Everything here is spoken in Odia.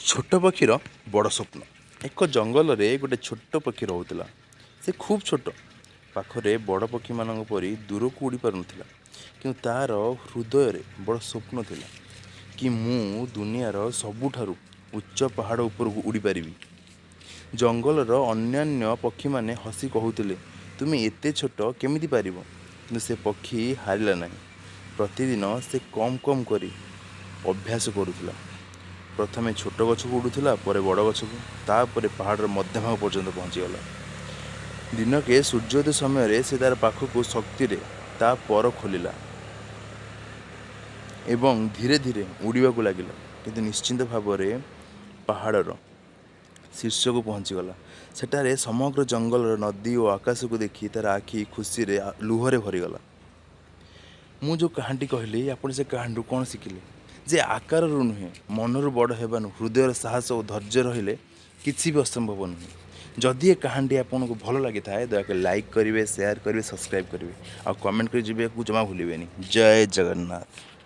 ଛୋଟ ପକ୍ଷୀର ବଡ଼ ସ୍ୱପ୍ନ। ଏକ ଜଙ୍ଗଲରେ ଗୋଟେ ଛୋଟ ପକ୍ଷୀ ରହୁଥିଲା। ସେ ଖୁବ୍ ଛୋଟ, ପାଖରେ ବଡ଼ ପକ୍ଷୀମାନଙ୍କ ପରି ଦୂରକୁ ଉଡ଼ି ପାରୁନଥିଲା। କିନ୍ତୁ ତା'ର ହୃଦୟରେ ବଡ଼ ସ୍ୱପ୍ନ ଥିଲା କି ମୁଁ ଦୁନିଆର ସବୁଠାରୁ ଉଚ୍ଚ ପାହାଡ଼ ଉପରକୁ ଉଡ଼ିପାରିବି। ଜଙ୍ଗଲର ଅନ୍ୟାନ୍ୟ ପକ୍ଷୀମାନେ ହସି କହୁଥିଲେ, "ତୁମେ ଏତେ ଛୋଟ, କେମିତି ପାରିବ?" କିନ୍ତୁ ସେ ପକ୍ଷୀ ହାରିଲା ନାହିଁ। ପ୍ରତିଦିନ ସେ କମ୍ କମ୍ କରି ଅଭ୍ୟାସ କରୁଥିଲା। ପ୍ରଥମେ ଛୋଟ ଗଛକୁ ଉଡ଼ୁଥିଲା, ପରେ ବଡ଼ ଗଛକୁ, ତାପରେ ପାହାଡ଼ର ମଧ୍ୟଭାଗ ପର୍ଯ୍ୟନ୍ତ ପହଞ୍ଚିଗଲା। ଦିନକେ ସୂର୍ଯ୍ୟୋଦୟ ସମୟରେ ସେ ତାର ପାଖକୁ ଶକ୍ତିରେ ତା ପର ଖୋଲିଲା ଏବଂ ଧୀରେ ଧୀରେ ଉଡ଼ିବାକୁ ଲାଗିଲା, କିନ୍ତୁ ନିଶ୍ଚିନ୍ତ ଭାବରେ ପାହାଡ଼ର ଶୀର୍ଷକୁ ପହଞ୍ଚିଗଲା। ସେଠାରେ ସମଗ୍ର ଜଙ୍ଗଲର ନଦୀ ଓ ଆକାଶକୁ ଦେଖି ତାର ଆଖି ଖୁସିରେ ଲୁହରେ ଭରିଗଲା। ମୁଁ ଯେଉଁ କାହାଣୀଟି କହିଲି, ଆପଣ ସେ କାହାଣୀରୁ କ'ଣ ଶିଖିଲେ? ଯେ ଆକାରରୁ ନୁହେଁ, ମନରୁ ବଡ଼ ହେବା ନୁହେଁ, ହୃଦୟର ସାହସ ଓ ଧୈର୍ଯ୍ୟ ରହିଲେ କିଛି ବି ଅସମ୍ଭବ ନୁହେଁ। ଯଦି ଏ କାହାଣୀଟି ଆପଣଙ୍କୁ ଭଲ ଲାଗିଥାଏ, ଦୟାକରି ଲାଇକ୍ କରିବେ, ସେୟାର କରିବେ, ସବସ୍କ୍ରାଇବ୍ କରିବେ ଆଉ କମେଣ୍ଟ କରି ଯିବାକୁ ଜମା ଭୁଲିବେନି। ଜୟ ଜଗନ୍ନାଥ।